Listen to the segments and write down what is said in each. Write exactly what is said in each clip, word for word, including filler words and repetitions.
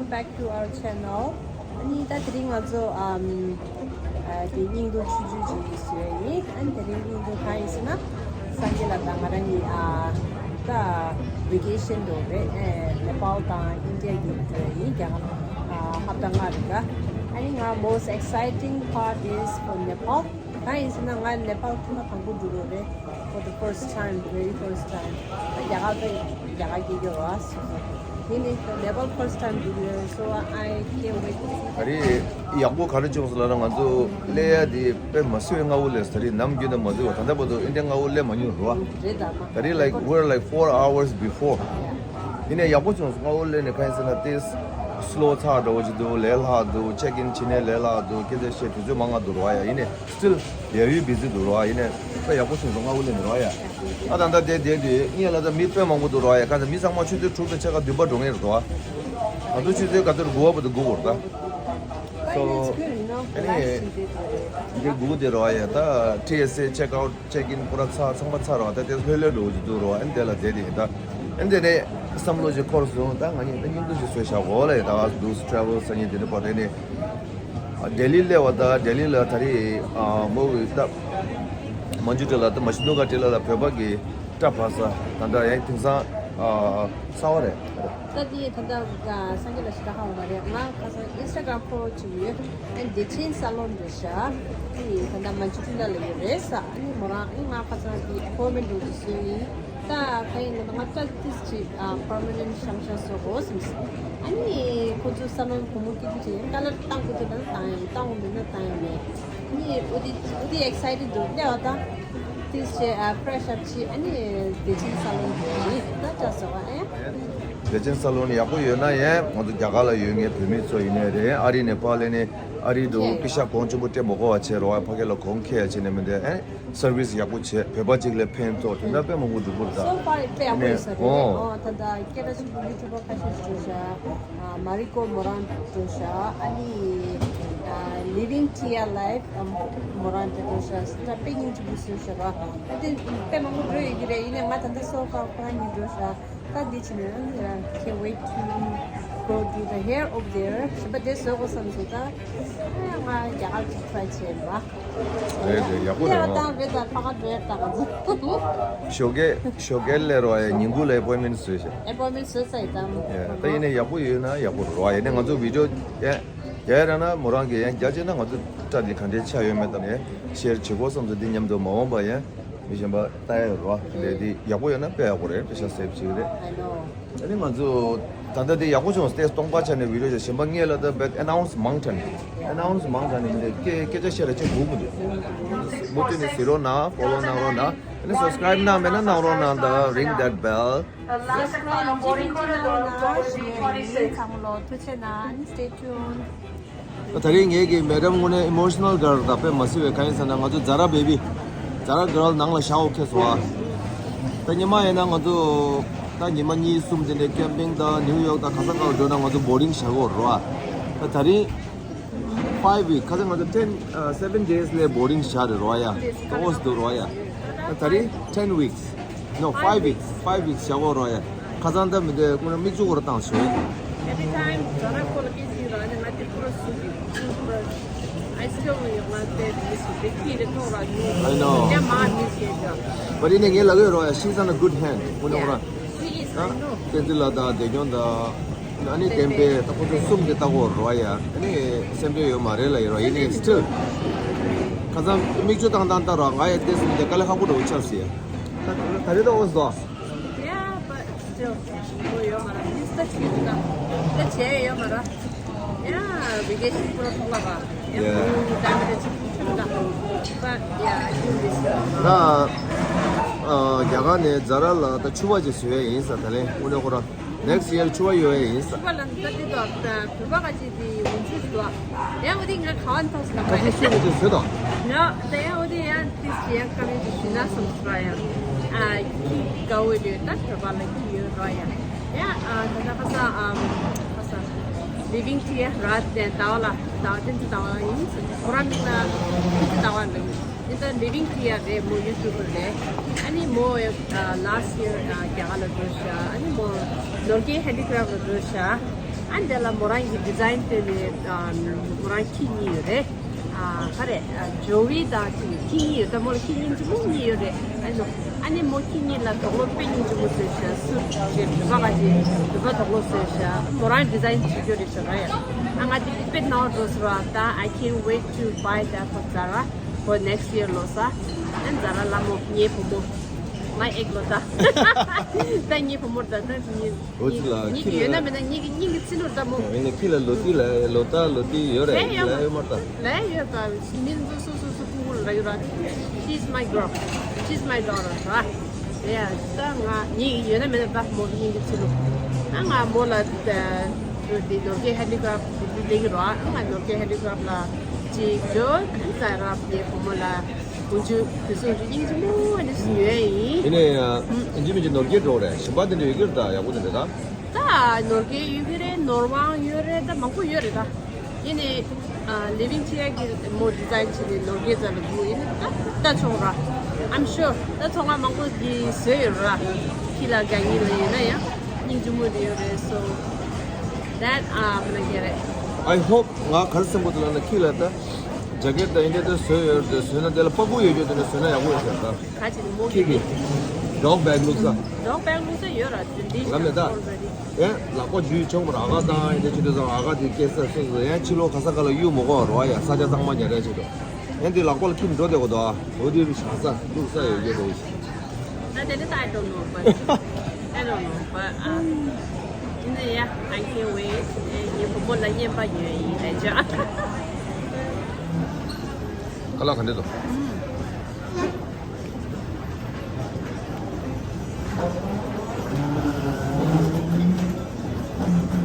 Back to our channel. ཨ་ནི་ད་དེ་རིང་ང་ཚོ་ཨམ་ཨ་དེ་སྙིང་སྡུག་ཆུང་ཆུང་ཅིག་བཟོས་ཡིན། ཨ་ནི་དེ་རིང་སྙིང་སྡུག་གང་ཡིན་ཟེར་ན། སངས་རྒྱས་ལགས་དང་ང་རང་གཉིས་ཨ་ད་ཝེ་ཀེ་ཤན་འགྲོ་རེད། ཨེ་ནེ་པཱལ་དང་ཨིན་ཌི་ཡ་གཉིས་འགྲོ་ཡིན། རྒྱ་གར་ཨ་ཧབ་ཏ་ལྔ་རེད་ད། ཨ་ནི་ང་most exciting part is for Nepal. གང་ཡིན་ཟེར་ན་ང་ནེ་པཱལ་ཐེངས་མ་དང་པོ་འགྲོ་གི་རེད། For the first time, very first time. ད་རྒྱ་གར་དང་རྒྱ་གར་སྐད་རྒྱག་རོགས། དེ་ནི་ནེ་པཱལ་first time འགྲོ་གི་རེད། So I can't wait to see. ད་རེས་ཡག་པོ་ག་རེ་བྱུང་སོང་ལབ་ན། ང་ཚོ་སླེབས་ཡ་དེ་དཔེ་མ་སྲིད་པའི་སྔ་པོ་སླེབས། ད་རེས་ནམ་རྒྱུན་དང་མ་འདྲ་བ། ད་ལྟ་བར་དུ་ཨིན་ཌི་ཡ་སྔ་པོ་སླེབས་མ་མྱོང་རེད་བ། རེད་ད་མ། ད་རེས་like we're like four hours before. ཡིན་ནའི་ཡག་པོ་བྱུང་སོང་། སྔ་པོ་སླེབས་ནས། གང་ཡིན་ཟེར་ན་དེ་སི་ལོ་ཚ་འདྲ་བོ་ཅིག་འདུག་ལས་སླ་འདུག check in བྱེད་ནས་ལས་སླ་འདུག་སྐད་ཆ་བཤད་དུས་ཚོད་མང་ང་འདུག་རེད་བ་ཡ། ཡིན་ནའི་still very busy འདུག་རེད་བ། ཡིན་ནའི་དཔེ་ཡག་པོ་བྱུང་སོང་། སྔ་པོ་སླེབས་ནས་རེད་བ་ཡ། ཨ་ད་ལྟ་དེ་དེ་དེ་ངས་ལབ་ད་མི་དཔེ་མང་པོ་འདུག་རེད་བ་ཡ། གང་ཟེར་མི་ཚང་མ་ཆུ་ཚོད་དྲུག་དང་ཕྱེད་ཀ་བདུན་པ་འགྲོ་མཁན་རེད་བ། ང་ཚོ་ཆུ་ཚོད་ག་ཚོད་དགུ་པ་བར་དུ་སྒུག་དགོས་རེད་ད། So anyway, འདི་སྒུག་དེ་རེད་བ་ཡ། ད་ཊི་ཨེས་ཨེ་check out check in པུ་ར་ཚར། ཚང་མ་ཚར་རེད་བ། ད་དེ་ལྷོད་ལྷོད་འགྲོ་གི་འདུག་རེད་བ། ཨ་ནི་དེ་ལ་བསྡད་དེ་ཡིན་ད། ཨ་ནི་དེ་ནས་བསམ་བློ་ཞིག་འཁོར་སོང་། ད་ང་གཉིས་ད་སྙིང་སྡུག་ཞིག་བཟོས་བཞག་གོ་ལ་ཡ། ད་ང་ཚོ་travel སང་ཉིན་དེ་འདྲ་བར་དེ་ནས་ལྡི་ལི་སླེབས་པ། ད་ལྡི་ལི་ལ་ད་རེས་མོ་གི་ད་མན་ཇུ་ཊི་ལ་ད་མ་ཤི་དུང་ག་ཊི་ལ་ལ་བོད་པ་གི་སྐྲ་བར་ས། ད་ད་ཡང་དེང་སང་གསར་པ་རེད། ད་དེ་ད་ད་སངས་རྒྱས་ལ་ཞེ་དྲག་ཧ་གོ་མ་རེད། ང་ཁ་སང་Instagram follow བྱེད་ཀྱི་ཡོད། ཨ་ནི་བདེ་ཆེན་སཱ་ལོན་རེད་ཤག་ཨ་ནི་ད་ད་མན་ཇུ་ཊི་ལ་ལ་ཡོད་རེད་ས། ཨ་ནི་མོ་རང་ཨ་ནི་ང་ཁ་སང་དེ་appointment འགྲོ་དུས་སོང་ཡིན། ད་ག་ཡིན་ན་ང་ད་ཏིས་ཅིག་ཨ་permanent ཤང་ཤང་བཟོ་དགོས་བསམ་སོང་། ཨ་ནི་ཁོ་ཚོ་སཱ་ལོན་སྒོར་མོ་ཏིག་ཏིག་ཅིག་ཡིན། ཀ་ལར་བཏང་དགོས་དེ་ད་བཏང་ཡིན། བཏང་དགོས་མེད་ན་བཏང་ཡིན་མེད། ཨ་ནི་འོ་དེ་འོ་དེ་excited འདུག་སླེབས་པ་ད། ཏིས་ཅིག་ཨ་fresh up བྱེད། ཨ་ནི་བདེ་ཆེན་སཱ་ལོན་དེ་ཡིན་ད་ཅག་བཟོ་བ་ཨེ། བདེ་ཆེན་སཱ་ལོན་ཡག་པོ་ཡོད་ན་ཡང་ང་ཚོ་རྒྱ་གར་ལ་ཡོད་མཁན་བོད་མི་ཚོ་ཡིན་ནའི་རེད། ཨ་རི་ནས་ཕར་སླེབས་ནས་ཨ་རི་འགྲོ་སྐད་ཆ་གོང་ཆེན་པོ་སྤྲད་མ་དགོས་པ་བྱས་རོགས་ཨ། ཕ་གི་ལ་གོང་ཁེ་ཡ་བྱས་ནས་མི་འདུག་ཨེ། service ཡག་པོ་བྱས། བོད་པ་གཅིག་ལ་ཕན་ཐོགས་དེ་འདྲ་དཔེ་མང་པོ་འགྲོ་གི་རེད་ད། So far དཔེ་ཡག་པོ་ཡོད་ས་རེད། ཨོ་ད་ད་སྐད་གྲགས་ཆེན་པོ་YouTuber ཁ་ཤས་ཤིག་འགྲོ་ཤག་ཨ་མ་རི་ཀོ་མོ་རང་འགྲོ་ཤག་ཨ་ནི་ཨ་living Tia life མོ་རང་འགྲོ་ཤག་ད་དཔེ་སྙིང་རྗེ་པོ་བཟོས་ཤག་ད་དེ་དཔེ་མང་པོ་འགྲོ་ཡོད་ཀྱི་རེད། ཡིན་ནའི་ང་ད་ལྟ་so far ཁོ་རང་གཉིས་འགྲོ་ཤག་ད་འདི་བྱས་ནས་ཨ་ནི་can't wait to go do the hair over there. ཞིམ་པ་དེ་བཟོ་དགོས་བསམ་སོང་ད། ཨ་ང་རྒྱ་གར་གྱི་try བྱས་པ། རེད་རེད། ཡག་པོ་རེད་ཨ། ད་རེད་ད་ཕ་ག་འགྲོ་ཡ་ད་ང་ཚོ། ཞོགས་ཀས་ཞོགས་ཀས་སླེབས་རོགས་ཡ། ཉིན་གུང་ལ་appointment བཟོས་ཤག appointment བཟོས་ཚར་ཡིན་ད། ཡ་ད་ཡིན་ནའི་ཡག་པོ་ཡོད་ན་ཡག་པོ་རེད་བ། ཡིན་ནའི་ང་ཚོ་video ཡ་ཡ་ར་ན་མོ་རང་གིས་ཡང་རྒྱ་ཆེ་ན་ང་ཚོ་སྐྲ་འདི་ག་འདྲའི་ཆགས་ཡོད་མེད་ད་ནས་share བྱེད་དགོས་བསམ་སོང་། འདི་མཉམ་དུ་མ་འོངས་པ་ཡ། མི་གཞན་པ་ལྟ་ཡ་རོ། དེ་འདྲ་དེ་ཡག་པོ་ཡོད་ན་དཔེ་ཡག་པོ་རེད། དཔེ་ཤ་སེབ་ཅིག་རེད། I know. ཨ་ནི་ང་ཚོ་ད་ལྟ་དེ་ཡག་པོ་བྱུང་། སྟེ་སྟོང་པ་ཆ་ནས་video བྱས། གཞན་པ་ངས་ལ་ད་བེད་announce མང་དྲགས་ནས། announce མང་དྲགས་ནས་མི་འདུག་སྐད་སྐད་ཆ་བཤད་ར་ཅིག་སྒུག་མི་འདུག་མུ་མཐུད་ནས་གཟིགས་རོགས་གནང་། follow གནང་རོགས་གནང་། ཨ་ནི་subscribe གནང་མེད་ན་གནང་རོགས་གནང་། ད་ring that bell. The last and final boarding call is on four three twenty-six. ཚང་མ་ལོ་ཐུགས་རྗེ་གནང་། Stay tuned. ད་རེས་ངེད་ཀྱི་madam དངོས་གནས་emotional girl ད་དཔེ་མ་སྲིད་པའི། གང་ཡིན་ཟེར་ན་ང་ཚོ་Zara baby, Zara girl ནང་ལ་བཞག་འོ་ཁེལ་སོང་ཨ། ད་ཉི་མ་ཡིན་ན་ང་ཚོ་ད་ཉི་མ་གཉིས་གསུམ་དེ་འདྲའི་camping དང་New York དང་ག་ས་ག་འགྲོ་ན་ང་ཚོ་boarding བཞག་འོ་རོ་ཨ། ད་ད་རེས་five week ཁ་སང་ང་ཚོ་ten, uh, seven days ལས་boarding བཞག་རེད་རོ་ཨ་ཡ། ད་ཨོས་འདུག་རོ་ཨ་ཡ། ད་ད་རེས་ten weeks. No, five weeks, five weeks བཞག་གོ་རོ་ཡ། ཁ་སང་ད་མི་འདོད་ཁོ་ན་མིག་ཆུ་ཁོ་ར་བཏང་ཞོ། Every time ཛ་ར་ཁོ་ལ་སྐད་ཆ་ར་ནི་ང་དེ་ཁོ་ར་སུ་གི་ཁོ་ར་I still ཡོང་ང་དེ་མི་སུ་དེ་ཁྱི་རེ་ཐོག་ར་ནི། I know. ཡ་མ་མི་སྐད་ཆ། But ཡིན་ནའི་ངས་ལབ་ཡོད་རོ་ཡ། She's on a good hand. ཁོ་ན་ཁོ་ར། Yeah. She is, I know. བསྟན་འཛིན་ལགས་དང་བདེ་སྐྱོང་དང་། ཨ་ནི་བསྟན་པའི་ད་ཁོ་ཚོ་གསུམ་གྱི་ལྟ་གོ་རོ་ཡ། ཨ་ནི་སེམས་ཁྲལ་ཡོད་མ་རེད་ལ་ཡོད་རོ། ཡིན་ནའི་still ཁ་སང་མིག་ཆུ་བཏང་བཏང་ལྟ་རོ། ང་ཡ་དེ་སུ་དེ་དཀའ་ལས་ཁག་པོ་འགྲོ་ཆགས་སི་ཡ། ད་ད་རེས་ད་ཨོ་སོ། Yeah, but still ཁོ་ཡོད་མ་ར། མི་སྟ་ཆི་ད་ད་བྱས་ཡོད་མ་ར། Yeah, vacation པུ་ར་ཐོག་ལ་ག Yeah. ད་མི་ད་ཆི་ཆི་ད། But yeah, I do miss you. ད་ཨ་རྒྱ་གར་ནས་ཛ་ར་ལ་ད་ཕྱུ་པ་ཅིག་བཟོ་ཡ་ཡིན་ས། ད་ལན་དངོས་གནས་ཁོ་རང་next year ཕྱུ་པ་ཡོད་ཡ་ཡིན་ས། ཕྱུ་པ་ལ་ད་དེ་ད་ད་བོད་པ་ག་ཅིག་དེ་འོང་ཚུལ་ཞུ་བ། ཡང་འོ་དེ་ང་ག་བ་ཐོག་སི་ད་ད་ཁ་ཤས་ཤོད་མི་ཅིག་བཟོས་དང་། ཡང་ད་ཡང་འོ་དེ་ཡང་ཏིས་ཅི་ཡང་ཀ་མེད་ཅིག་ཞུ་ན་སོང་ཚུལ་ར་ཡང་ཨ་ཁྱི་དགའ་བོ་ཡོད། ད་བོད་པ་ལ་ཁྱི་ཡོད་ར་ཡང་ཡང་ཨ་ད་ད་ཁ་ས་ཨམ་ཁ་ས་living tea ར་དེ་ཟླ་བ་ལ་ཟླ་བ་དེ་ཚོ་ཟླ་བ་ཡིན་ཟེར་ཁོ་རང་མིང་ལ་ཏིས་ཅི་ཟླ་བ་ལ་ཡིན། འདི་ལྟར་living tea རེད། མོ་YouTuber རེད། ཨ་ནི་མོ་ཨ་last year ཨ་རྒྱ་གར་ལ་འགྲོ་ཤག་ཨ་ནི་མོ་ནོར་གྱི་handicraft ལ་འགྲོ་ཤག་ཨ་འདི་ལ་མོ་རང་གི་ཌི་ཛའིན་དེ་ནི་ཨ་མོ་རང་ཁྱི་གཉིས་ཡོད་རེད། ཨ་ག་རེ་ཨ་ཇོ་ཝི་དང་ཁྱི་གཉིས་ཡོད། ད་མོ་ལ་ཁྱི་སྙིང་རྗེ་མོ་གཉིས་ཡོད་རེད། ཨ་ནི་ཨ་ནི་མོ་ཁྱི་གཉིས་ལ་དོགས་སློང་དཔེ་སྙིང་རྗེ་མོ་བཟོས་ཤག་སུ་ཞེས་བོད་པ་ག་ཅིག་བོད་པ་དོགས་སློང་བཟོས་ཤག་མོ་རང་ཌི་ཛའིན་བྱེད་རྒྱུ་རེད་ཤག་ར་ཡ། ཨ་ང་དེ་དཔེ་ནོར་འགྲོ་སོང་ར། ད་I can't wait to buy that for Zara for next year ལོ་ས། ཨ་ཛ་ར་ལ་མོ་ངའི་བུ་མོ། ང་ཨེག་ལོ་ད། ད་ངའི་བུ་མོར་ད་ད་ངའི། འོ་ཙི་ལ་ངེད་ཁྱི་ཀྱི་ཡོད་ན་ལ། མེད་ན་ངེད་ཀྱི་སྙིང་གི་ཚིལ་ལུར་ལྟ་མོ། ཨེ་ནི་ཁྱི་ལ་ལོ་ཏི་ལ་ལོ་ཏ་ལོ་ཏི་ཡོད་རེད། ཡོད་ཡོད་ལ་ཡོད་མ་ལྟ། ལ་ཡོད་ད་མི་འདུག་སུ་སུ་སུ་ཀུ་ཀུ་ལ་ཡོད་ར། She's my girl, she's my daughter ར། ཡ་ད་ང་ངེད་ཀྱི་ཡོད་ན་མེད་ན་ད་མོ་གི་སྙིང་གི་ཚིལ་ལུར། ཨ་ང་མོ་ལ་ད་དེ་ནོར་གྱི་ཧེ་ལི་ཀ་ལེགས་ར། ཨ་ང་ནོར་གྱི་ཧེ་ལི་ཀ་ལ་ཅིག་འཇོག་ད་རབ་ཡེ་བུ་མོ་ལ། དགུན་ཆུ་དུས་སུ་རི་སྙིང་རྗེ་མོ་ནི་སུ་ཡོད་ཡིན། ཡིན་ནའི་ཨ་ཨིན་ཇི་མི་ཇི་ནོར་སྐལ་འགྲོ་རེད། ཞིམ་པ་དེ་འདྲ་ཡོད་ཀྱི་རེད། ད་ཡག་པོ་དེ་འདྲ་ད། ད་ནོར་སྐལ་ཡོད་ཀྱི་རེད། ནོར་ཝང་ཡོད་རེད། ད་མང་པོ་ཡོད་རེད་ད། ཡིན་ནའི་ཨ་ལི་ཝིང་ཆེ་ཡ་གི་མོ་ཌི་ཛའིན་བྱས་ནས་ནོར་སྐལ་རྩ་ལ་དགོས་ཡིན་ད། ད་ཆོག་ར། I'm sure ད་ཚོང་ཁང་མང་པོ་གི་བཟོས་ཡོད་ར། ཁྱི་ལ་རྒྱ་ཉིན་ལ་ཡོད་ན་ཡང་སྙིང་རྗེ་མོ་དེ་ཡོད་རེད། So that I'm gonna get it. I hope ང་ག་རེ་སེམས་པོ་དེ་ལ་ན་ཁྱི་ལ་ད། ཇ་ཀེ་ཊི་དང་ཡིན་དེ་དེ་བཟོས་ཡོད་དེ་བཟོས་ན་དེ་ལ་པགས་ཀུ་ཡོད་རྒྱུ་དེ་ནས་བཟོས་ན་ཡག་པོ་ཡོད་ཟེར་ད། ག་ཅིག་མོ་ཁྱི་གི་ཌོག་བེག་བླུགས་ས། ཌོག་བེག་བླུགས་ས་ཡོད་ར་དེ་འདི་ལ་མེད་ད། ཨེ་ལག་པ་འཇུས་ཆོག་པར་ཨ་ག་དང་ཡིན་དེ་ཅི་དེ་ཚོ་ཨ་ག་དེ་སྐྱེ་ས་སོ་སོ་ཡང་ཕྱི་ལོགས་ག་ས་ག་ལ་གཡུག་མ་དགོས་རོ་ཡ། ས་ཆ་གཙང་མ་ཉར་ར་ཆེད་དུ་ཡང་དེ་ལག་པ་ལ་ཁྱི་འགྲོ་བསྡད་དགོས་དོ། འོ་དེ་རུ་བཞག་ས་བླུགས་ས་ཡོད་རྒྱུ་དེ། ད་དེ་ནི་ད་I don't know, but I don't know, but uh, ཡིན་ན་ཡ། I can't wait. ངའི་བུ་མོ་ལ་རྔན་པ་ཉོས་ཡིན་ལས་ཅག་ཁ་ལག་ག་འདྲ་འདུག་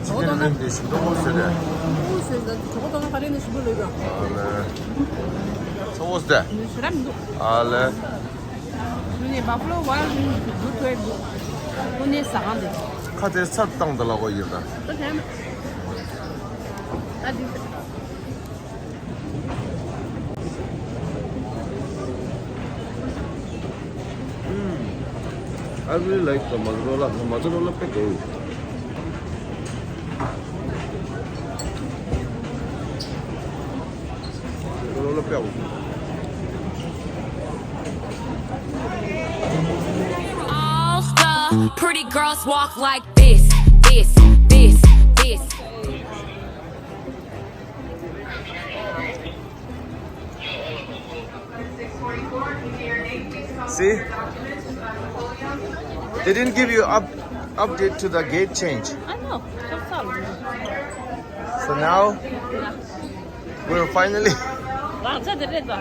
ཅི་ཀན་རིང་དེ་ཞིམ་པོ་བཟོས་རེད། ཨོ་ཟེར་ད་གྲོགས་པོ་དང་ཁ་རེ་ནས་ཞིམ་པོ་ལོས་དང་། ཨ་ལེ། ཚ་བོ་ཟེར། ཞུ་ར་མི་འདུག་ཨ་ལེ། ཞུ་ནས་Buffalo Wild Wings གི་རྒྱུ་ཐོས་འདུག་ཁོ་ནས་ཟ་གང་འདུག་ཁ་དེ་ཚར་བཏང་ད་ལ་གོ་ཡིན་ད། ད་དེ་ད་དེ། Mm. I really like the mozzarella. The mozzarella དཔེ་དགའ་ཡོད། Mozzarella དཔེ་ཡག་པོ་འདུག All the pretty girls walk like this, this, this, this. See? They didn't give you up update to the gate change. I know. That's all. So now we're finally. རང་ཚ་དེ་རེད་ད།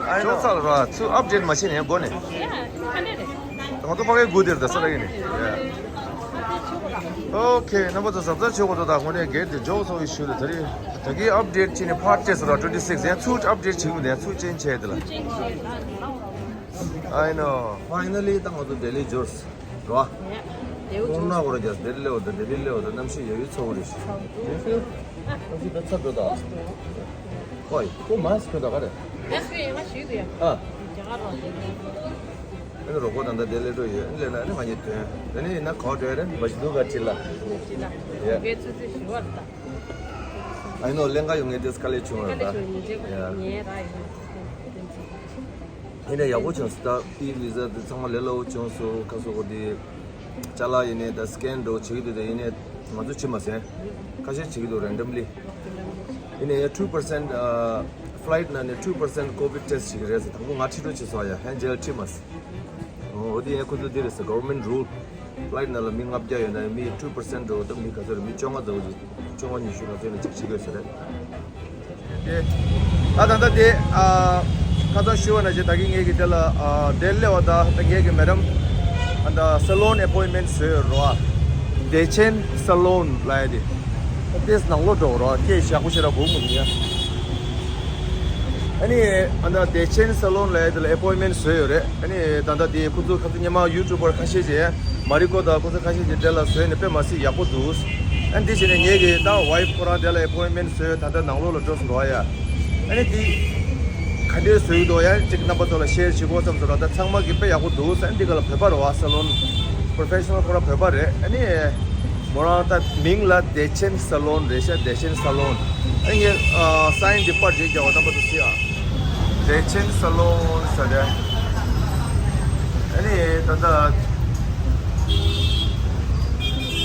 I know. ཚོགས་ཚ་ལ་ར་ཚུ་update མ་བྱེད་ནས་སྒོ་ནས། Yeah, it's hundred. ང་ཚོ་ཕ་གིའི་སྒུག་དེར་ད་ས་ར་ཡིན་ནི། Yeah. Okay, རྣམ་པ་ཚོ་གཟབ་གཟབ་བྱེད་དགོས་འདུག་ད་དངོས་གནས་སྒེར་དེ་འཇོག་ཚོགས་ཡི་ཞུ་ལ་ད་རེས་ད་གིན་update བྱས་ནས་ཕར་སྤྲད་སོང་ར། twenty six ཡང་ཚུར་update བྱེད་ཀྱི་མི་འདུག་ཚུར་change བྱས་དེ་ལ། I know. Finally ད་ང་ཚོ་ལྡི་ལི་འབྱོར་ར། ཁོང་ན་གོ་ར་རྒྱ་ལྡི་ལི་ལེའོ་ད་ལྡི་ལི་ལེའོ་ད་གནམ་གཤིས་ཡག་ཡོད་ཚོགས་རེད། གནམ་གཤིས་ད་ཚ་འགྲོ་ད། ཧོꯏ་ཁོ་mask ཁོ་ད་ག་རེད། ཨ། ཨ་ནི་རོགས་པ་ད་ལྟ་དེ་ལས་འགྲོ་ཡོད། ཨ་ནི་ལས་ན་ཨ་ནི་ང་གཉིས་ཐོན། ཨ་ནི་ཡིན་ན་གོ་འགྲོ་ཡ་རེད། འབའ་ཞིག་འདུག་ག་ཅི་ལ། ཡ། ཨ་ནི་ལེན་ག་ཡོང་ངེས་དེ་དཀའ་ལས་བྱུང་བ་རེད་ད། ཡ། ཡིན་ན་ཡག་པོ་བྱུང་སོང་ད། པི་བི་ཟ་དེ་ཚང་མ་ལས་སླ་པོ་བྱུང་སོང་། ཁ་སོ་གོ་དེ་ཅ་ལག་ཡིན་ནའི་ད་scan འགྲོ་བྱེད་ཀྱི་འདུག་ད་ཡིན་ནའི་ང་ཚོ་བྱེད་མ་ཟིན། ཁ་ཤས་བྱེད་ཀྱི་འདུག randomly། ཡིན་ནའི་two percent ཨ་flight ནང་ནས་two percent COVID test བྱེད་ཀྱི་རེད་ཟེར། དང་པོ་ང་ཁྲི་ཐོག་བྱེད་སོང་ཡ། hand gel ཁྲིད་མ་ཟིན། འོ་དེ་ཡང་ཁོ་ཚོ་འདི་རེད་ཟེར། government rule flight ནང་ལ་མི་ལྔ་བརྒྱ་ཡོད་ན་མི་two percent འགྲོ་ད་མི་ག་ཚོད་རེད། མི་བཅོ་ལྔ་འདྲ་བོ་ཅིག་བཅོ་ལྔ་ཉི་ཤུ་ག་ཚོད་ནས་ཅིག་བྱེད་དགོས་ཟེར་རེད། དེ། ད་ད་ལྟ་དེ་ཨ་ཁ་སང་ཞུ་བ་ནང་བཞིན་ད་གིན་ངེད་ཀྱི་དེ་ལ་ཨ་དེ་སླེབས་པ་ད་ད་ངེད་ཀྱི་མེ་ཌམ་ཨ་ད་salon appointment བཟོས་ཡོད་རོ། ཨ་བདེ་ཆེན་salon ལབ་ཡ་དེ། ད་དེས་ནང་ལོགས་འགྲོ་རོ། སྐད་ཞག་པོ་ཞེ་དྲག་གོ་མི་ཉན། ཨ་ནི་ཨ་ད་བདེ་ཆེན་salon ལབ་ཡ་དེ་ལ་appointment བཟོས་ཡོད་རེད། ཨ་ནི་ད་ལྟ་དེ་ཁོ་ཚོ་ཁ་ཚོ་སྔོན་མ་YouTuber ཁ་ཤས་ཀྱིས་མ་རི་ཀོ་དང་ཁོ་ཚོ་ཁ་ཤས་ཀྱིས་དེ་ལ་བཟོས་ནས་དཔེ་མ་སྲིད་ཡག་པོ་འདུག་ཨ་འདི་བྱས་ནས་ངེད་ཀྱིས་ད་wife ཁོ་རང་དེ་ལ་appointment བཟོས། ད་ལྟ་ནང་ལོགས་ལ་འགྲོ་སོང་རོགས་ཡ། ཨ་ནི་འདི་ག་འདྲས་བཟོས་འདུག་ཡ་ཅིག་རྣམ་པ་ཚོ་ལ་share བྱེད་དགོས་བསམ་སོང་ར། ད་ཚང་མ་གིས་དཔེ་ཡག་པོ་འདུག་ཨ་འདི་ག་ལ་བོད་པ་རེད་བ། salon professional ཁོ་རང་བོད་པ་རེད། ཨ་ནི་ མོ་རང་ད་མིང་ལ་བདེ་ཆེན་ས་ལོན་རེད་ཤག་བདེ་ཆེན་ས་ལོན། ཨ་ངས་ཨ་སའིན་འདི་པར་ཅིག་རྒྱག་པ་རྣམ་པ་ཚོ་གཟིགས་ཨ། བདེ་ཆེན་ས་ལོན་ཟེར་ཏེ། ཨ་ནི་ད་ལྟ་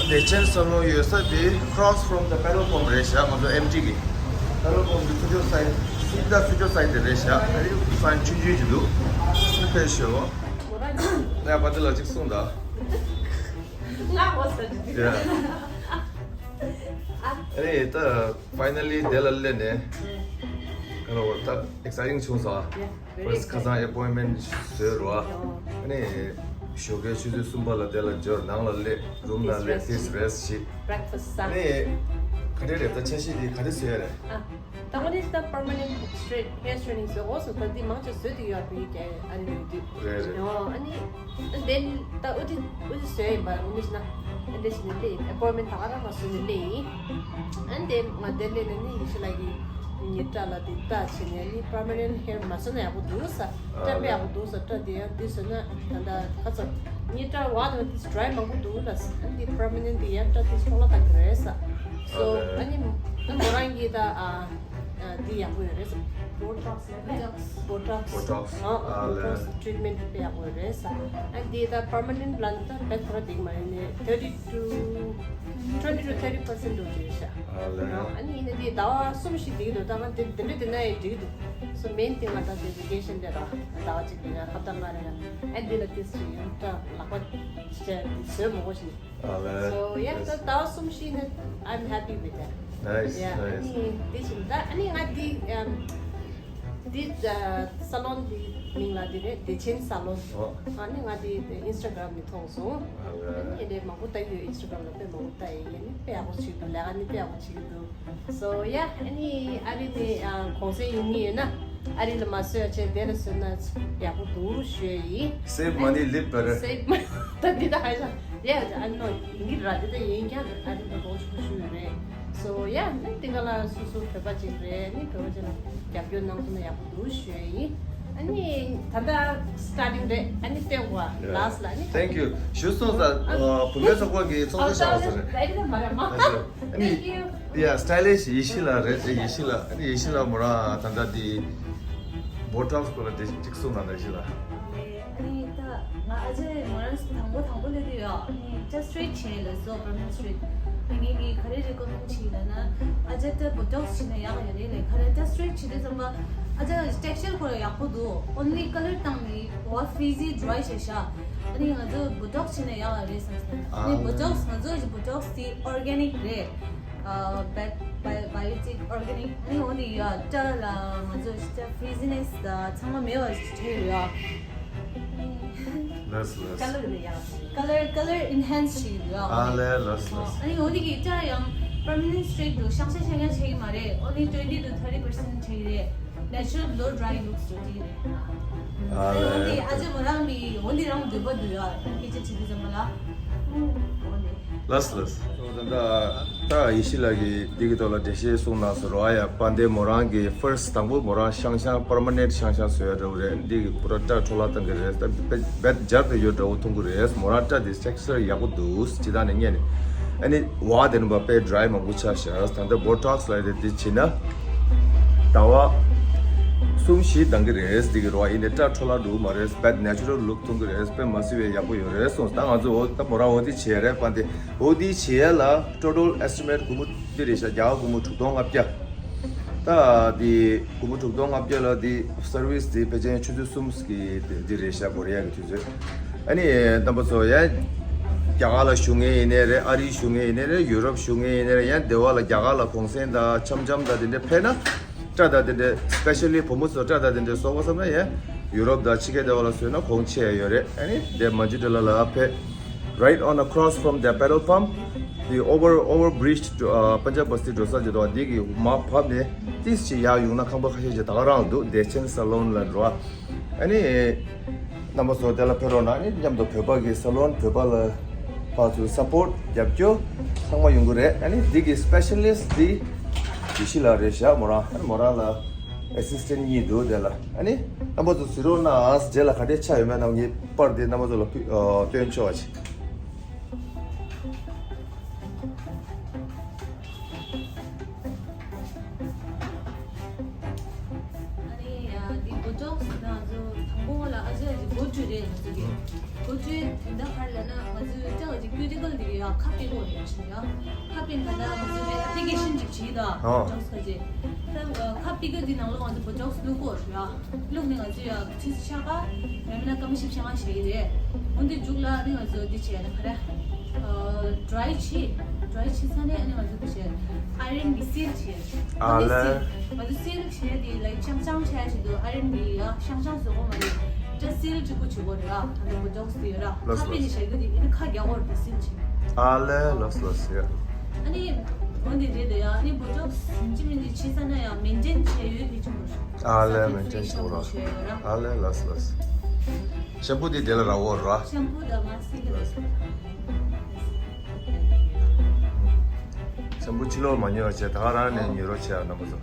བདེ་ཆེན་ས་ལོན་ཡོད་ས་དེ་across from the petrol pump རེད་ཤག་ང་ཚོ་ཨེམ་ཊི་གི་petrol pump གི་ཚུར་ཕྱོགས་སའིན་སིད་ད་ཚུར་ཕྱོགས་སའིན་དེ་རེད་ཤག་ཨ་ནི་སའིན་ཆུང་ཆུང་ཅིག་འདུག་ཕེབས་ཤོག་ངས་པ་ཏི་ལ་ཅིག་གསུངས་དང་། ང་ངོ་ཚ་རྒྱུ་དེ། Yeah. ཨ་རེད་ད། Finally དེ་ལ་སླེབས་ནས། ག་ལ་བ་ད་exciting བྱུང་སོང་ཨ། Yeah, very first exciting. ཁ་སང་appointment བཟོས་རོ་ཨ། ཨ་ནི་ཞོགས་ཀའི་ཆུ་ཚོད་གསུམ་པ་ལ་དེ་ལ་འབྱོར་ནང་ལ་སླེབས་རུམ་ནང་སླེབས་ཏིས་རེ་སི་ཊི་བྱེད། Breakfast ཟ། ཨ་ནི་ག་འདྲ་རེད་ད་འཆར་གཞི་དེ་ག་འདྲ་བཟོས་ཡ་རེད། ཨ་ད་ང་ནི་ད་permanent straight hair straightening བཟོས་འོ་སོ་ད་འདི་མང་ཆེ་བཟོས་དུ་ཡོད་པའི་རྒྱ་ཨ་ནི་ཡོད་དུས། རེད་རེད། ཨོ་ཨ་ནི། དེ་ད་ཨུ་ཏི་ཨུ་ཏི་བཟོས་ཡིན་པ་ངོ་མི་ཤེས་ན། དེ་བྱས་ནས་སླེབས་ཡིན། appointment ད་ག་རང་ལ་བཟོས་ནས་སླེབས་ཡིན། ཨ་ནི་དེ་ང་དེ་སླེབས་ནས་ནི་ཡེ་ཤེས་ལགས་ཀྱིས་ངའི་སྐྲ་ལ་དེ་ལྟ་བྱས་ནས་ནི་permanent hair མ་བཟོས་ན་ཡག་པོ་འདུག་ས། སྐྲ་དཔེ་ཡག་པོ་འདུག་ས། སྐྲ་དེ་ཡང་དེ་བཟོས་ན་ད་ལྟ་ཁ་ཚ་ངའི་སྐྲ་བ་དང་དེ་dry མང་པོ་འདུག་ལ། ཨ་ནི་དེ་permanent དེ་ཡང་སྐྲ་དེ་ཚོང་ལ་བཏང་གི་རེད་ས། so ཨ་ནི་ཨ་མོ་རང་གིས་ད་ཨ། འདི་ཡག་པོ་ཡོད་རེད། Botox ལབ་ནས། Botox Botox ཨ་Botox Botox treatment དཔེ་ཡག་པོ་ཡོད་རེད་ས། ཨ་འདི་ད་permanent ལ་ད་དཔེ་ཁོ་ར་འགྲིག་མ་རེད་ནས། thirty to twenty to thirty percent འགྲོ་གི་རེད་ཤག་ཨ་ལས། ཨ་ནི་ཡིན་ན་འདི་ཟླ་བ་གསུམ་བཞི་འགྲིག་གི་འདུག་ད་ང་འདི་འདི་འདྲ་འདི་ན་ཡང་འགྲིག་གི་འདུག so main thing ང་ད་འདི་vacation དེ་ར་ཟླ་བ་གཅིག་རེད་ཡ་ཧབ་ཏ་ལྔ་རེད་ཡ། ཨ་འདི་ལ་ཏིས་ཅིག་ཡང་ད་ལག་པ་བྱས་བཟོས་མོ་གོ་ཞིག་ཨ་ལས། So yeah, yes. ད་ཟླ་བ་གསུམ་བཞི་ནི་I'm happy with that. Nice, yeah, nice. ཨ་ནི་དེ་བཞིན་ད་ཨ་ནི་ང་འདི་ཨམ་འདི་ཨ་ས་ལོན་འདི་མིང་ལ་འདི་རེད། བདེ་ཆེན་ས་ལོན། ཨོ། ཨ་ནི་ང་འདི་Instagram ནས་མཐོང་སོང་། ཨ་ལས། ཨ་ནི་ཨེ་འདྲས་མང་པོ་ལྟ་གི་ཡོད། Instagram ལ་དཔེ་མང་པོ་ལྟ་ཡིན། ཨ་ནི་དཔེ་ཡག་པོ་བྱེད་འདུག་ལས་ཀ་ནི་དཔེ་ཡག་པོ་བྱེད་ཀྱི་འདུག So yeah, ཨ་ནི་ཨ་རི་ནས་ཨ་གུང་སེང་ཡོང་གི་ཡོད་ན་ཨ་རི་ལ་མ་བཟོས་བྱས་དེ་ལ་བཟོས་ན་ཡག་པོ་འདུག་ཞུས་ཡིན། Save money, live better. Save money. ད་འདི་ད་ཧ་ཅང་ཡ་ཨ་ནོ་ཡིན་གྱི་ར། འདི་ད་ཡིན་ཀྱང་ཨ་རི་ལ་གོ་ཆུ་ཞུ་ཡོད་རེད། So yeah, ནི་འདི་ག་ལ་སུ་སུ་བོད་པ་ཅིག་རེད། ནི་བོད་པ་ཅིག་ལ་རྒྱབ་སྐྱོར་གནང་ཐུབ་ན་ཡག་པོ་འདུག་ཞུས་ཡིན། ཨ་ནི་ད་ལྟ་starting རེད། ཨ་ནི་སྟོན་དགོས་ལ་སི་ལ་ནི། Thank you. ཞུ་སོང་ས་བུད་མེད་ཚོགས་པ་གི་ཚོགས་གཙོ་བྱ་བ་ས་རེད། ཨ་རི་ད་མ་རེད་མ། ཨ་ནི། Thank you. Yeah, stylist ཡེ་ཤེས་ལགས་རེད། ཡེ་ཤེས་ལགས། ཨ་ནི་ཡེ་ཤེས་ལགས་མོ་རང་ད་ལྟ་དེ་Botox སྐོར་ལ་དེ་གཅིག་གསུངས་དང་། ཡེ་ཤེས་ལགས། ཨ་ནི་ད་ང་ཨ་ཅེ་མོ་རང་དང་པོ་དང་པོ་སླེབས་དུས་ཡོད། ཨ་ནི་just straight བྱས་ལ་བཟོ་permanent straight། ཨ་ནི་ངས་ག་རེ་recommend བྱས་ལབ་ན་ཨ་ཅེ་ད་Botox བྱས་ན་ཡག་ཡོད་རེད་ལབ། ག་རེ་just straight བྱས་དུས་ཙམ་པ་ཨ་ཅེ་texture ཁོ་ར་ཡག་པོ་འདུག Only color བཏང་ནས་བ་frizzy dry བྱས་ཤག་ཨ་ནི་ང་ཚོ་Botox བྱས་ན་ཡག་ཡོད་རེད་བསམ་སོང་། ཨ་ནི་Botox ང་ཚོ་Botox དེ་organic རེད། ཨ་bio- bio- biotic organic ཨ་ནི་འོ་ནི་ཡ་སྐྲ་ལ་ང་ཚོ་སྐྲ་frizziness ད་ཚང་མ་མེད་པ་ཞིག་བྱས་ཡོད། ལགས་ལགས། Color ལ་ཡ་color color enhance བྱས་ཡོད། ཨ་ལས་ལགས་ལགས། ཨ་ནི་འོ་ནི་གི་སྐྲ་ཡང་permanent straight དུ་ཤང་ཤང་ཤང་ཤང་བྱེད་ཀྱི་མ་རེད། Only twenty to thirty percent བྱེད་ཀྱི་རེད། Natural blow dry looks འགྲོ་གི་རེད། ཨ་ལས། འོ་ནི་ཨ་ཅེ་མོ་རང་གི་འོ་ནི་རང་འདོད་པ་འདུག་ཡ། སྐད་ཆ་བྱེད་དུས་ཙམ་པ་ལ། འོ་ནི། ལགས་ལགས། ད་ད་ཡེ་ཤེས་ལགས་ཀྱིས་འདི་གི་ཐོག་ལ་འགྲེལ་བཤད་གསུངས་གནང་སོང་རོ། ཨ་ཡ་པ་འདི་མོ་རང་གི་first དང་པོ་མོ་རང་ཤང་ཤང་permanent ཤང་ཤང་བཟོས་ཡ་འདྲ་བོ་རེད། འདི་གི་པུ་ར་སྐྲ་འཕྲོ་བརླག་བཏང་གི་རེད། ད་དཔེ་རྦད་འབྱར་དུ་ཡོད་འདྲ་བོ་མཐོང་གི་རེད། མོ་རང་སྐྲ་འདི་texture ཡག་པོ་འདུག་སྤྱི་བཏང་ནས་ངས་ནི་ཨ་ནི་བ་དེ་ནི་བ་དཔེ་dry མང་པོ་ཆགས་ཤག་ད་ལྟ་Botox ལབ་དེ་འདི་བྱས་ན་ཟླ་བ་གསུམ་བཞི་འདང་གི་རེད། འདི་གི་རོ་ཨ་ཡིན་ནས་སྐྲ་འཕྲོ་བརླག་འགྲོ་གི་མ་རེད། དཔེ་natural look མཐོང་གི་རེད། དཔེ་མ་སྲིད་པའི་ཡག་པོ་ཡོད་རེད་གསུངས། ད་ང་ཚོ་འོ་ད་མོ་རང་འོ་འདི་བྱས་རེད་པ། འདི་འོ་འདི་བྱས་ལ་total estimate སྒོར་མོ་འདི་རེད་ཤག་རྒྱ་གར་སྒོར་མོ་དྲུག་སྟོང་ལྔ་བརྒྱ། ད་འདི་སྒོར་མོ་དྲུག་སྟོང་ལྔ་བརྒྱ་ལ་འདི་service འདི་ཕལ་ཆེར་ཆུ་ཚོད་གསུམ་གི་འདི་རེད་ཤག་ཀོ་རི་ཡ་གི་དུས་ཚོད། ཨ་ནི་རྣམ་པ་ཚོ་ཡང་རྒྱ་གར་ལ་བཞུགས་མཁན་ཡིན་ནའི་རེད། ཨ་རི་བཞུགས་མཁན་ཡིན་ནའི་རེད། ཡུ་རོབ་བཞུགས་མཁན་ཡིན་ནའི་རེད། ཡང་སྡེ་བ་ལ་རྒྱ་གར་ལ་གུང་སེང་དང་འཆམ་འཆམ་དང་དེ་འདྲ་ཕེབས་ན་སྐྲ་དང་དེ་འདྲ་specially བུ་མོ་ཚོ་སྐྲ་དང་དེ་འདྲ་གསོ་དགོས་བསམ་ན་ཡང་ཡུ་རོབ་དང་ཕྱི་རྒྱལ་སྡེ་བ་ལ་བཟོས་ན་གོང་ཆེ་ཡོད་རེད། ཨ་ནི་དེ་མ་ཇི་ཏི་ལ་ལ་ཕེབས། Right on across from the petrol pump, the over over bridge to uh, Punjab Basti འགྲོ་ས་ཅིག་འདུག་འདི་གི་མར་བབས་ནས་ཏིས་ཅིག་ཡར་ཡོང་ན་ཁང་པ་ཁ་ཤས་ཅིག་ད་ག་རང་འདུག་བདེ་ཆེན་ས་ལོན་ལ་འགྲོ། ཨ་ནི་རྣམ་པ་ཚོ་དེ་ལ་ཕེབས་རོགས་གནང་། ཨ་ནི་མཉམ་དུ་བོད་པ་གི་ས་ལོན་བོད་པ་ལ་ཕར་ཚུར་support རྒྱབ་སྐྱོར་ཚང་མ་ཡོང་གི་རེད། ཨ་ནི་འདི་གི་specialist འདི་ཡེ་ཤེས་ལགས་རེད་ཤག་མོ་རང་ཨ་ནི་མོ་རང་ལ་assistant གཉིས་འདུག་དེ་ལ་ཨ་ནི་རྣམ་པ་ཚོ་གཟིགས་རོགས་གནང་། རྗེས་ལ་ག་འདྲས་ཆགས་ཡོད་མེད་རྣམས་ངས་པར་འདི་རྣམ་པ་ཚོ་ལ་ཕུལ་ཨ་སྟོན་ཆོག་པ་བྱེད། རེད་ང་ཚོ་གི། ཨུམ། འགོ་བཙུགས་དོན་དག་ག་རེ་ལབ་ན་ང་ཚོའི་ལྕགས་ཀྱི་ཀུ་ཊི་ཀལ་འདི་གི་ཡ་ཁ་ཕྱེ་དགོས་རེད་ཞུ་ཡ། ཁ་ཕྱེ་ན་ད་ང་ཚོ་ནས་ཨེབ་ལི་ཀེ་ཤན་ཅིག་བྲིས་ད། ཨོ། ཇོབ་སི་ཁ་ཅིག་ད་ཁ་ཕྱེ་གི་འདི་ནང་ལོགས་ང་ཚོ་བོ་ཊོག་སི་བླུག་དགོས་རེད་ཡ། བླུགས་ནས་ང་ཚོ་ཡ་ཚིགས་ཆག་ག་མེད་ན་སྐར་མ་བཞི་བཅུ་ཞེ་ལྔ་བཞག་གི་རེད། འོན་ཏེ་མཇུག་ལ་ནི་ང་ཚོ་འདི་བྱས་ན་ག་རེ། ཌ་རའི་བྱས། ཌ་རའི་བྱས་ཚར་ནས་ཨ་ནི་ང་ཚོ་འདི་བྱས་ཨ་རན་གྱིས་སིལ་བྱས། ཨ་ལེ། ང་ཚོ་སིལ་བྱས་དེ་ལའིཀ་ཤང་ཤང་བྱས་བྱས་འདུག་ཨ་རན་གྱིས་ཡ་ཤང་ཤང་བཟོ་གོ་མ་རེད། ད་སིལ་གཅིག་པོ་བྱེད་དགོས་རེད་ཨ། ད་ལྟ་བོ་ཊོག་སི་དེ་ཡོད་ར། ལགས་ཁ་ཕྱེ་ནས་བྱས་གི་དེ་ཨ་ནི་ཁ་རྒྱག་དགོས་རེད་དེ་སིལ་བྱས། ཨ་ལེ་ལགས་ལགས་ཡ། ཨ་ནི་འོན་ཏེ་རེད་དེ་ཡ་ཨ་ནི་བོ་ཊོག་སི་ཡིན་གཅིག་མིན་གཅིག་བྱས་ཚར་ན་ཡ་མེན་ཊེན་བྱས་ཡོད་དེ་ཆུང་དུ། ཨ་ལེ་མེན་ཊེན་བྱེད་དགོས་ར། ཨ་ལེ་ལགས་ལགས། ཤམ་པུ་དེ་དེ་ལ་རག་གོ་ར། ཤམ་པུ་དང་མ་སི་ཀ་ལགས། ཤམ་པུ་ཕྱི་ལོགས་མ་ཉོ་བ་བྱས་ད་ག་རང་ནས་ཉོ་རོགས་བྱས་ཨ་རྣམ་པ་ཚོ།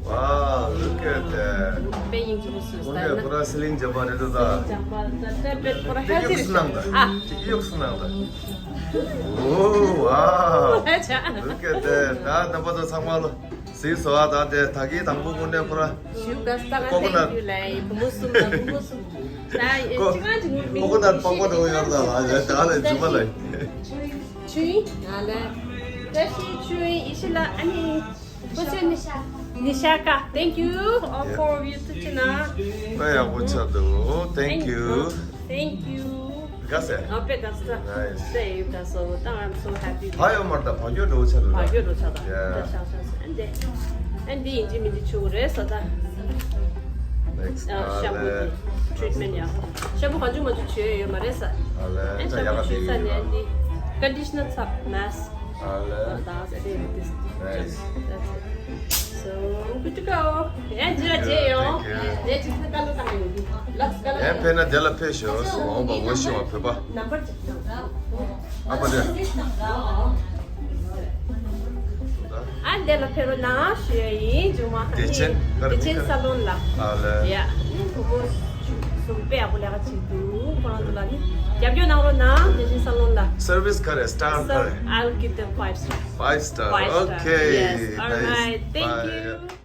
Wow, look at that. དཔེ་སྙིང་རྗེ་པོ་བཟོས་ད་ན། ཁོ་ར་སི་ལིང་འཇམ་པ་རེད་འདུག་ད། སི་ལིང་འཇམ་པ་ད་ད་དཔེ་ཁོ་ར་ཧེལ་ཐི་རེད། ཨ། ཅིག་གཡུགས་སུ་གནང་ད། ཨོ་ཝའོ། ལེ་ཆ། Look at that. ད་རྣམ་པ་ཚོ་ཚང་མ་ལོ། སི་སོ་ཨ་ད་དེ་ད་གི་དང་པོ་ཀུན་ནས་ཁོ་ར། ཞུ་ག་ས་ག་ཀོ་ཀོ་ནཊ། Thank you ལེ། བུ་མོ་གསུམ་ལ་བུ་མོ་གསུམ། ད་ཅི་ང་ཅི་ངུ་མི་ཀོ་ཀོ་ནཊ་པགས་པ་འདྲ་བོ་ཡོད་ད་ལ་ད་ལ་ཇུ་མ་ལ། ཆུའི་ཨ་ལེ། བཀྲ་ཤིས་ཆུའི་ཡེ་ཤེས་ལ་ཨ་ནི། ཁོ་ཚོས་ནི་ཤ་ནི་ཤ་ཀ Thank you all four of you ཐུགས་རྗེ་གནང་། ད་ཡག་པོ་ཆགས་འདུག Thank you. Thank you. དགའ་སེ། ཨ་དཔེ་དགའ་སེ། Nice. Say you guys so ད I'm so happy. ཕ་ཡོད་མར་ད་ཕ་གྱོད་འགྲོ་ཆགས་འདུག་ཕ་གྱོད་འགྲོ་ཆགས་ད། Yeah. ད་ཤག་ཤག་ཨན་དེ་ཨན་དེ་ཡིན་གཅིག་མིན་གཅིག་ཆུ་རེད་ས་ད། Next. ཨ་ཤམ་པུ་དེ་ཊི་རི་ཊི་མེན་ཊི་ཡག་པོ། ཤམ་པུ་གང་བྱུང་མ་བྱུང་བྱས་ཡོད་མ་རེད་ས། ཨ་ལེ། ཨན་ད་ཤམ་པུ་ཡག་ག་བྱས་ས་ནས་ཨན་དེ་ཀོན་ཌི་ཤི་ནར་ཚབ་མ་སི། ཨ་ལེ། ད་སེ་ཝི་ཌི་སི་ཇེ་སི་ཊི། Nice. That's it. So good to go. ཡང་ཇི་ལ་ཇེ་ཡོང་། Thank you. ཇེ་ཇི་ལ་ཀ་ལོ་བཏང་ཡོང་གི། ལགས་ཀ་ལོ་ཡང་ཕེབས་ན་དེ་ལ་ཕེབས་ཤོག་སོང་བ་ངོ་ཤེས་པ་བོད་པ། ནམ་བར་ཅིག་དང་། ཨ་ཕ་དེ། ཨ་འདི་ལ་ཕེབས་རོགས་གནང་ཞུ་ཡ་ཡིན་རྒྱུ་མ། བདེ་ཆེན་བདེ་ཆེན་ས་ལོན་ལ། ཨ་ལེ། ཡ། ཨུ་བུ་སུ་པེ་ཨ་བུ་ལ་ག་ཅིག་འདུག་ཁོ་རང་ཚོ་ལ་ནི་རྒྱབ་སྐྱོར་གནང་རོགས་གནང་བདེ་ཆེན་ས་ལོན་ལ། Service ག་རེ་star ག་རེ། I'll give them five star. Five star. Five star. Okay. Yes. All right. Thank you.